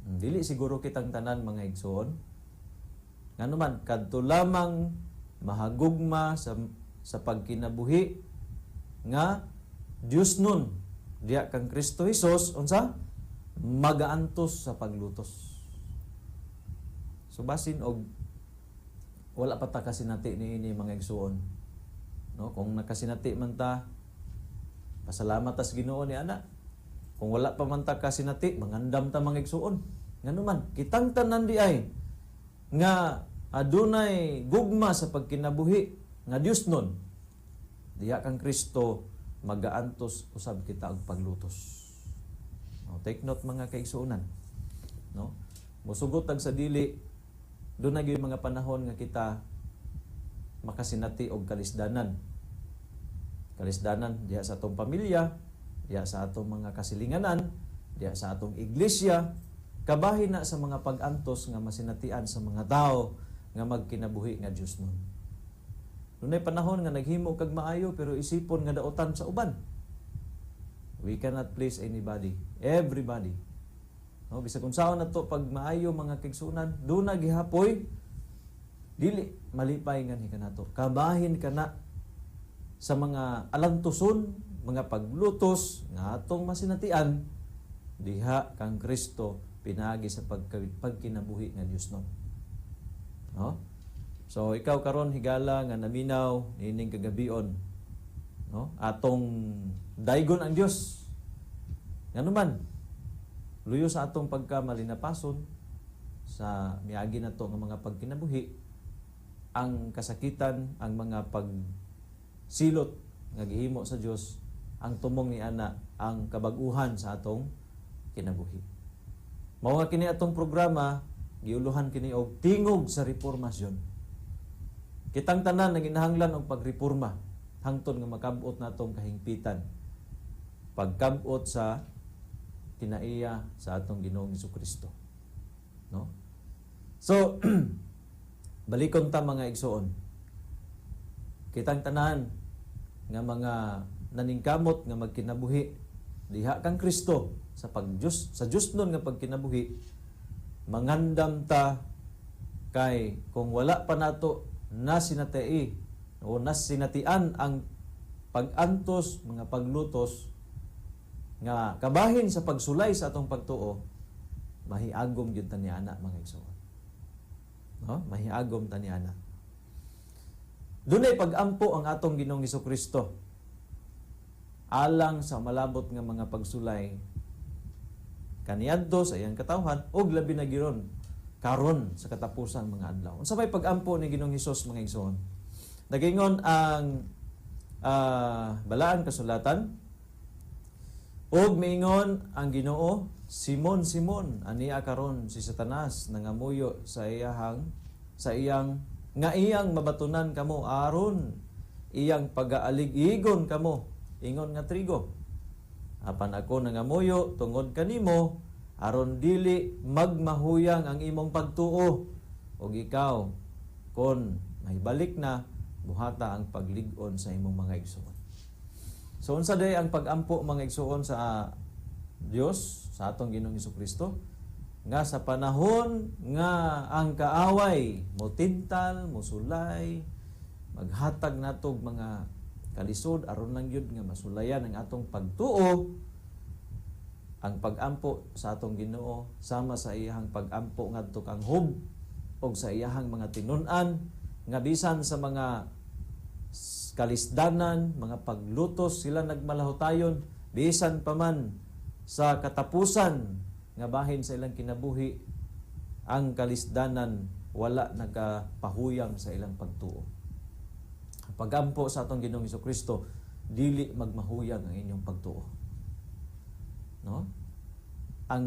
Dili siguro kitang tanan, mga igsoon. Ngano man, kadto lamang mahagugma sa pagkinabuhi nga Diyos nun, diya kang Kristo Jesus, unsa? Magaantos sa paglutos. So basin og wala pa ta kasinati niini, mga igsuon. No, kung nakasinati man ta, pasalamat ta sa Ginoo ni ana. Kung wala pa man ta kasinati, mangandam ta, mga igsuon. Ngano man, kitang tanan di ay nga adunay gugma sa pagkinabuhi nga Dios nun, diha kang Kristo, magaantos usab kita og paglutos. No, take note, mga kaigsuonan. No? Musugot tag sa dili, duna gyud mga panahon nga kita makasinati og kalisdanan. Kalisdanan diha sa atong pamilya, diha sa atong mga kasilinganan, diha sa atong iglesia, kabahin na sa mga pag-antos nga masinatian sa mga tao nga magkinabuhi nga Dios nun. Dunay panahon nga naghimo kag maayo pero isipon nga daotan sa uban. We cannot please anybody, everybody. No, bisag unsaon nato pag maayo, mga kaigsuonan, duna gihapoy dili malipay nganhi kanato. Kabahin kana sa mga alantuson, mga paglutos nga atong masinatian diha kang Kristo pinaagi sa pagkinabuhi nga Dios no. No? So ikaw karon, higala nga naminaw niining kagabion, no? Atong daygon ang Dios. Ngano man, luyo sa atong pagkamalinapason sa miagi nato nga mga pagkinabuhi, ang kasakitan, ang mga pagsilot nga gihimo sa Dios, ang tumong ni ana ang kabag-uhan sa atong kinabuhi. Mao nga kini atong programa giuluhan kini og Tingog sa Reformasyon. Kitang tanan nanginahanglan og pagreforma hangtod nga makabot natong kahingpitan, pagkabot sa kinaiya sa atong Ginoong Kristo. No? So, balikon ta, mga igsoon. Kitang tanan nga mga naningkamot nga magkinabuhi diha kang Kristo sa pag-Diyos, sa Diyos nun nga pagkinabuhi, mangandam ta kay kung wala pa nato nasinati o nasinatian ang pag-antos, mga paglutos nga kabahin sa pagsulay sa atong pagtuo, mahiagom gyud ta ni ana, mga igsoon. No? Mahiagom ta ni ana. Dunay pag-ampo ang atong Ginoong Kristo alang sa malabot nga mga pagsulay kaniadto sa iyang katawhan ug labi na giron karon sa katapusang mga adlaw. Unsa may pag-ampo ni Ginoong Hesus, mga igsoon? Nagingon ang balaan kasulatan, "Ug miingon ang Ginoo, Simon, Simon, ania karon si Satanas nangamuyo sa iyang nga iyang mabatunan kamo aron iyang pagaalig-igon kamo ingon nga trigo. Apan ako nangamuyo tungod kanimo aron dili magmahuyang ang imong pagtuo, ug ikaw kon mahibalik na, buhata ang paglig-on sa imong mga igsuon. So unsa day ang pagampo, mga igsuon, sa Dios sa atong Ginoong Kristo nga sa panahon nga ang kaaway motintal, mosulay, maghatag natog mga kalisod aron lang gyud nga masulayan ang atong pagtuo, ang pagampo sa atong Ginoo sama sa iyahang pagampo ngadto kang Job og sa iyahang mga tinun-an nga bisan sa mga kalisdanan, mga paglutos sila nagmalahutayon, bisan pa man sa katapusan nga bahin sa ilang kinabuhi, ang kalisdanan wala nagapahuyang sa ilang pagtuo. Ang pagampo sa atong Ginoong Kristo, dili magmahuyang ang inyong pagtuo. No? Ang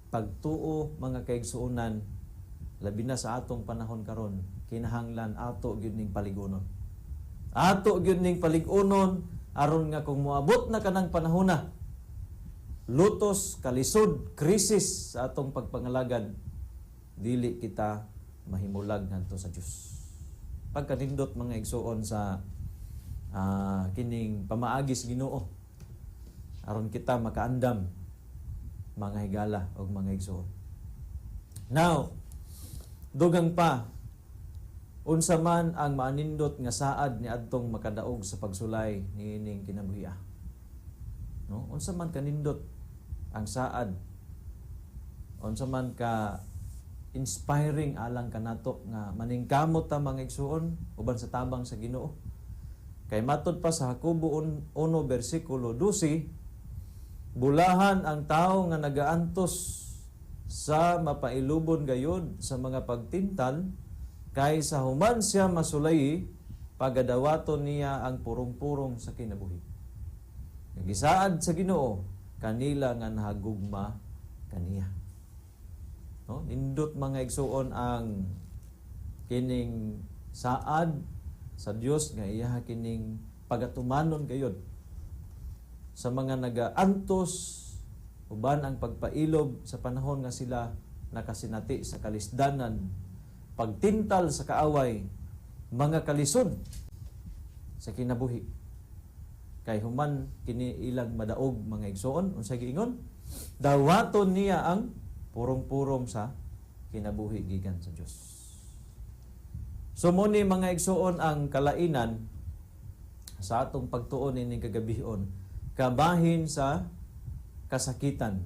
pagtuo, mga kaigsuonan, labi na sa atong panahon karon, kinahanglan ato gyud ning paligunon. Ato gyud ning paligunon aron nga kung moabot na kanang panahona, lutos, kalisod, krisis sa atong pagpangalagad, dili kita mahimulag ngadto sa Dios. Pagkanindot, mga igsuon, sa kining pamaagis Ginoo aron kita makaandam, mga higala og mga igsuon. Now, dugang pa, unsa man ang maanindot nga saad ni adtong makadaog sa pagsulay niining kinabuhia? No? Unsa man kanindot ang saad? Unsa man ka inspiring alang kanato nga maningkamot ta, mga igsuon, uban sa tabang sa Ginoo? Kay matod pa sa Jacobo 1 bersikulo 12, bulahan ang tao nga nagaantos sa mapailubon gayud sa mga pagtintal, kay sa human siya masulay, pagadawaton niya ang purong-purong sa kinabuhi. Nagisaad sa Ginoo kanila nga nahagugma kaniya. No? Nindot, mga igsuon, ang kining saad sa Dios nga iya kining pagatumanon gayud sa mga nagaantos uban ang pagpailob sa panahon nga sila nakasinati sa kalisdanan, pagtintal sa kaaway, mga kalisod sa kinabuhi. Kay human kini ilang madaog, mga igsoon, unsa giingon? Dawaton niya ang purong-purong sa kinabuhi gikan sa Dios. So mo ni, mga igsoon, ang kalainan sa atong pagtuon ining kagabihon kabahin sa kasakitan,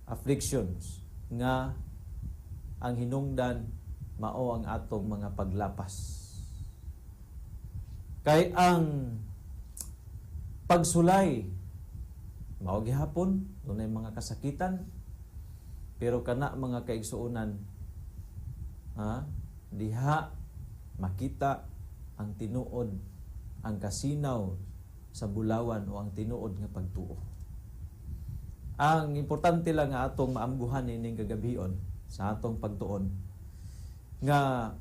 afflictions, nga ang hinungdan mao ang atong mga paglapas. Kay ang pagsulay mao gihapon dunay mga kasakitan, pero kana, mga kaigsuonan, ha, diha makita ang tinuod, ang kasinaw sa bulawan o ang tinuod nga pagtuo. Ang importante lang nga atong maamguhan ining kagabion sa atong pagtuon nga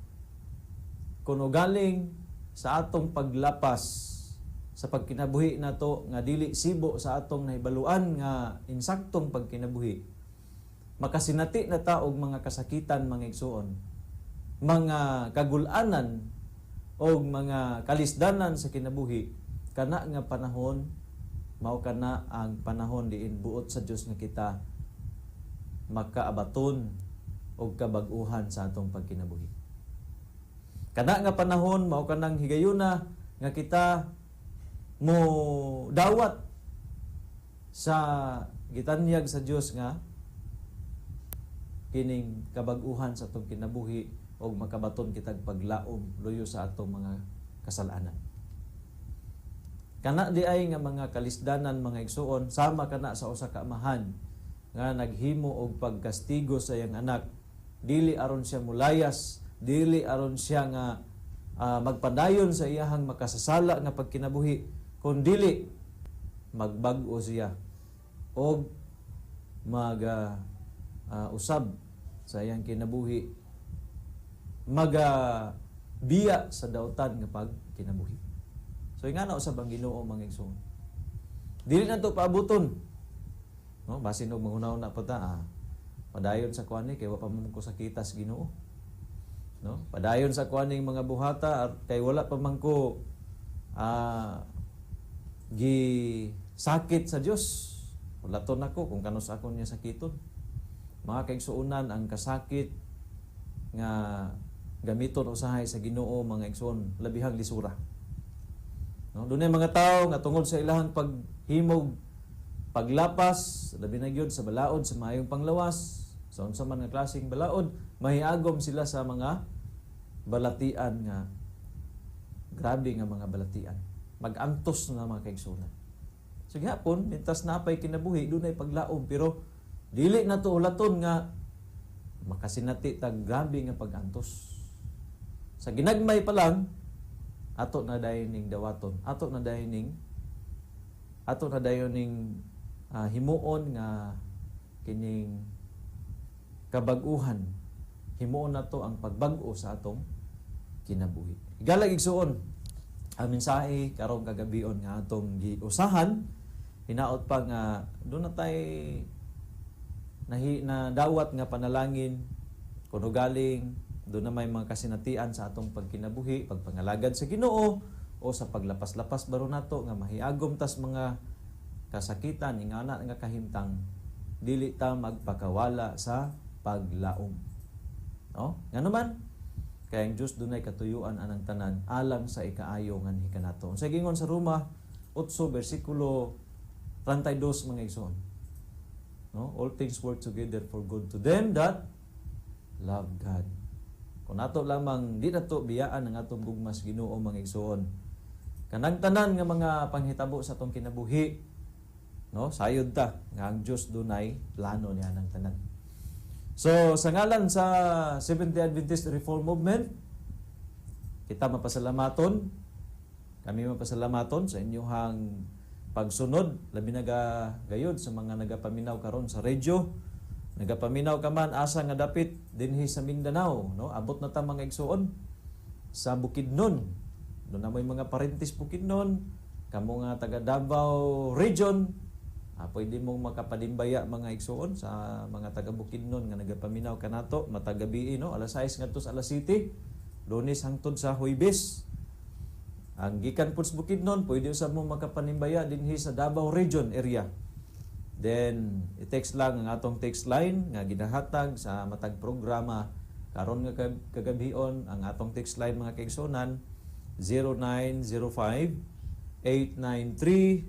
kuno galing sa atong paglapas sa pagkinabuhi nato nga dili sibo sa atong nahibaluan nga insaktong pagkinabuhi, makasinati na ta og mga kasakitan, mga igsuon, mga kagulanan og mga kalisdanan sa kinabuhi, kana nga panahon mao kana ang panahon diin buot sa Dios nga kita makaabaton og kabag-uhan sa atong pagkinabuhi. Kana nga panahon mao kanang higayuna nga kita mo dawat sa gitanyag sa Dios nga kining kabag-uhan sa atong kinabuhi og makabaton kitag paglaom luyo sa atong mga kasalanan. Kana di ay nga mga kalisdanan, mga igsuon, sama kana sa usa ka amahan nga naghimo og pagkastigo sa iyang anak, dili aron siya mulayas, dili aron siya nga magpadayon sa iyahang makasasala nga pagkinabuhi, kundili magbag-o siya og mag usab sa iyang kinabuhi. maga biya sa dautan nga pagkinabuhi. So ingana usab ang Ginoo, mga igsoon. Dili na to paabuton. No, basin og manghuna-huna pa ta, padayon sa kuan ni kay wa pa man ko sakita sa Ginoo. No? Padayon sa kuan ning mga buhata at kay wala pa man ko gi sakit sa Dios. Ulaton ako kung kanus ako niya sakiton. Mga kaigsuonan, ang kasakit nga gamiton usahay sa Ginoo, mga igsoon, labihang lisura. No, dunay mga tawo nga tungod sa ilahang paghimog, paglapas, labi na gyud sa balaod sa maayong panglawas, sa unsa man nga klaseng balaod, mahiagom sila sa mga balatian nga grabe nga mga balatian. Magantos na, mga kaigsuonan. So gihapon, mintas napay kinabuhi, dunay paglaom, pero dili na to ulaton nga makasinati tag grabe nga pagantos. Sa ginagmay pa lang, ato na dayon ning dawaton, ato na dayon ning himuon nga kining kabag-uhan. Himuon nato ang pagbag-o sa atong kinabuhi. Igalag igsuon, ang mensahe karong kagabion nga atong giusahan, hinaot pa nga doon na tay nahi, na dawat nga panalangin kuno galing doon na may mga kasinatian sa atong pagkinabuhi, pagpangalagad sa Ginoo o sa paglapas-lapas baro nato nga mahiagom tas mga kasakitan, ingana nga kahimtang, dili ta magpakawala sa paglaom. No? Ngano man, kay ang Diyos dunay katuyuan anang tanan alang sa ikaayo nganhi kanato. Sa gingon sa Roma 8 bersikulo 32, mga igsoon. No? All things work together for good to them that love God. Kung nato lamang di nato biyaan ang atong gugma sa Ginoo, mga igsoon. Kanang tanan nga mga panghitabo sa atong kinabuhi, no, sayod ta nga ang Dios dunay plano niya ng tanan. So sa ngalan sa Seventh-day Adventist Reform Movement, kita mapasalamaton, kami mapasalamaton sa inyong pagsunod, labi naga gayod sa mga nagapaminaw karon sa radyo. Nagapaminaw ka man asa nga dapit dinhi sa Mindanao, no? Abot na ta, mga igsoon, sa Bukidnon. Doon na mo'y mga parentis Bukidnon, kamo nga taga Davao Region, pwede mong makapanimbaya, mga igsoon, sa mga taga Bukidnon nga nagapaminaw kanato matag gabii, no, alas 6 ngadto sa alas 7, Lunes hangtod sa Huwebes. Ang gikan pud sa Bukidnon, pwede usab mo makapanimbaya dinhi sa Davao Region area. Then, i-text lang ang atong text line nga ginahatag sa matag programa. Karon nga kagabion, ang atong text line, mga kaigsunan, 0905 893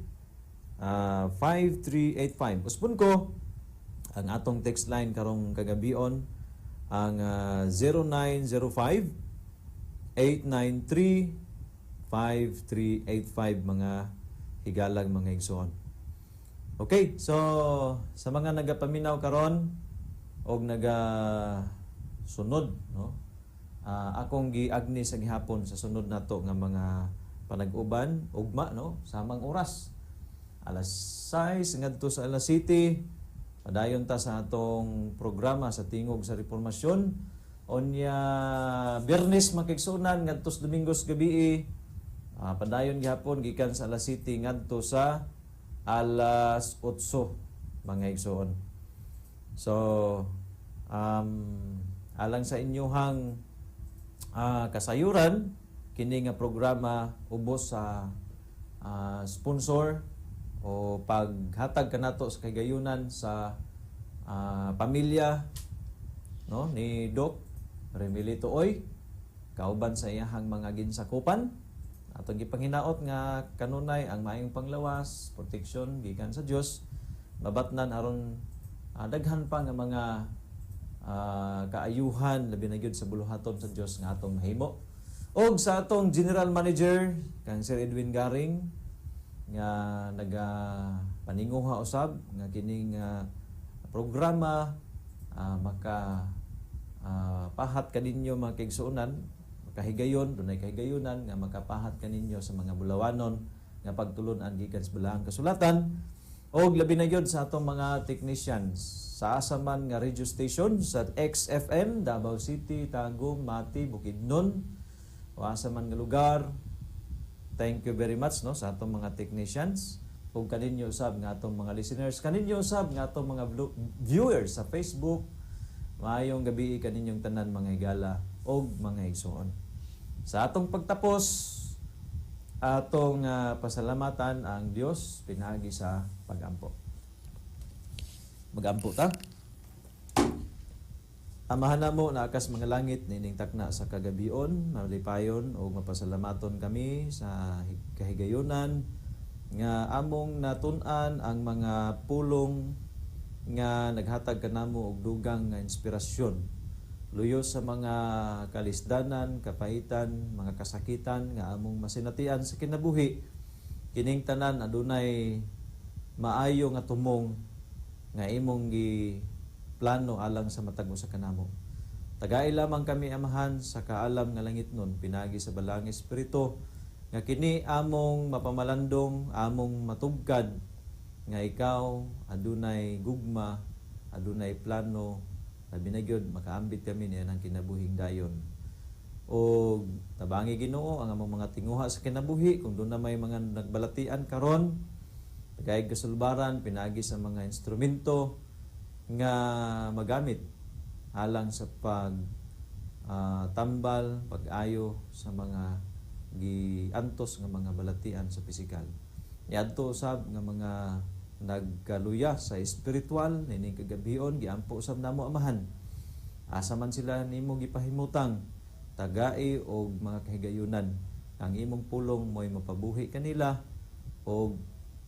5385. Usbon ko, ang atong text line karong kagabion ang 0905 893 5385, mga higalang mga igsoon. Okay, so sa mga nagapaminaw karon og naga sunod, no? Akong giagni sa gihapon sa sunod nato nga mga panag-uban ugma, no, samang oras, alas 6 ngadto sa alas 7, padayon ta sa atong programa sa Tingog sa Reformasyon. Onya Biyernes, mga kaigsuonan, ngadto sa Domingo sa gabii, padayon gihapon gikan sa alas 7 ngadto sa alas 8, mga igsoon. So alang sa inyuhang kasayuran, kini nga programa ubos sa sponsor o paghatag kanato sa kahigayunan sa pamilya, no, ni Doc Remilito Oy kauban sa iyahang mga ginsakupan. Atong gipanghinaot nga kanunay ang maayong panglawas, protection gikan sa Dios mabatnan aron daghan pa nga mga kaayuhan, labi na gyud sa buluhaton sa Dios nga atong mahimo. Og sa atong general manager kang Sir Edwin Garing nga naga paninguha usab nga kining programa maka pahat kaninyo, mga kaigsuonan, makahigayon, dunay kahigayunan nga makapahat kaninyo sa mga bulawanon nga pagtulun-an gikan sa Balaang Kasulatan. Og labi na gyud sa atong mga technicians sa asa man nga radio station sa XFM, Davao City, Tagum, Mati, Bukidnon, o asa man nga lugar. Thank you very much, no, sa atong mga technicians ug kaninyo usab nga atong mga listeners, kaninyo usab nga atong mga viewers sa Facebook. Maayong gabi kaninyong tanan, mga higala og mga igsoon. Sa atong pagtapos, atong pasalamatan ang Dios pinaagi sa pagampo. Magampo ta. Amahan namo na akas mga langit, nining takna sa kagabion, malipayon o mapasalamaton kami sa kahigayunan nga among natun-an ang mga pulong nga naghatag kanamo og dugang nga inspirasyon luyo sa mga kalisdanan, kapahitan, mga kasakitan nga among masinatian sa kinabuhi. Kining tanan adunay maayo nga tumong nga imong gi plano alang sa matag usa kanamo. Tagai lamang kami, Amahan, sa kaalam nga langitnon pinaagi sa Balaang Espiritu nga kini among mapamalandong, among matugkad nga ikaw adunay gugma, adunay plano, labi na gyud makaambit kami niya ng kinabuhing dayon. O tabangi, Ginoo, ang among mga tinguha sa kinabuhi. Kung duna may mga nagbalatian karon, tagay kasulbaran pinaagi sa mga instrumento nga magamit alang sa pag tambal, pag-ayo sa mga giantos nga mga balatian sa pisikal. Niadto usab nga mga nagkaluya sa espiritual nining kagabion, giampo usab namo, Amahan. Asa man sila nimo gipahimutang, tagai og mga kahigayunan. Ang imong pulong mo'y mapabuhi kanila og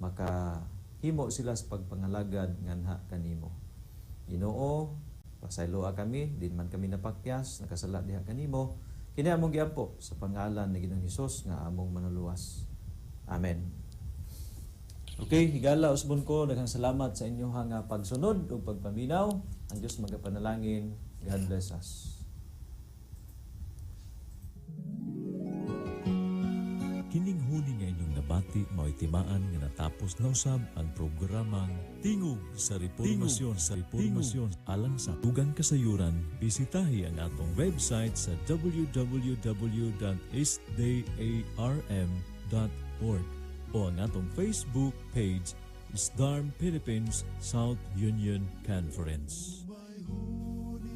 makahimo sila sa pagpangalagad nganha kanimo. Ginoo, pasayloa kami, din man kami napakyas, nakasala diha kanimo. Kini among giampo sa pangalan ni Ginoong Hesus nga among manuluwas. Amen. Okay, higala usbon ko, daghang salamat sa inyong nga pagsunod ug pagpaminaw. Ang Dios magapanalangin. God bless us. Kining huni nga inyong nabati mao'y timaan nga natapos na usab ang programang Tingog sa Reformasyon, sa Reformasyon. Alang sa dugang kasayuran, bisitahi ang atong website sa www.sdarm.org o ang atong Facebook page, SDARM Philippines South Union Conference.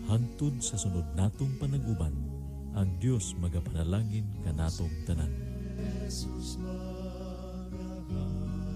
Hangtod sa sunod natong panag-uban, ang Dios magapanalangin kanatong tanan. Jesus.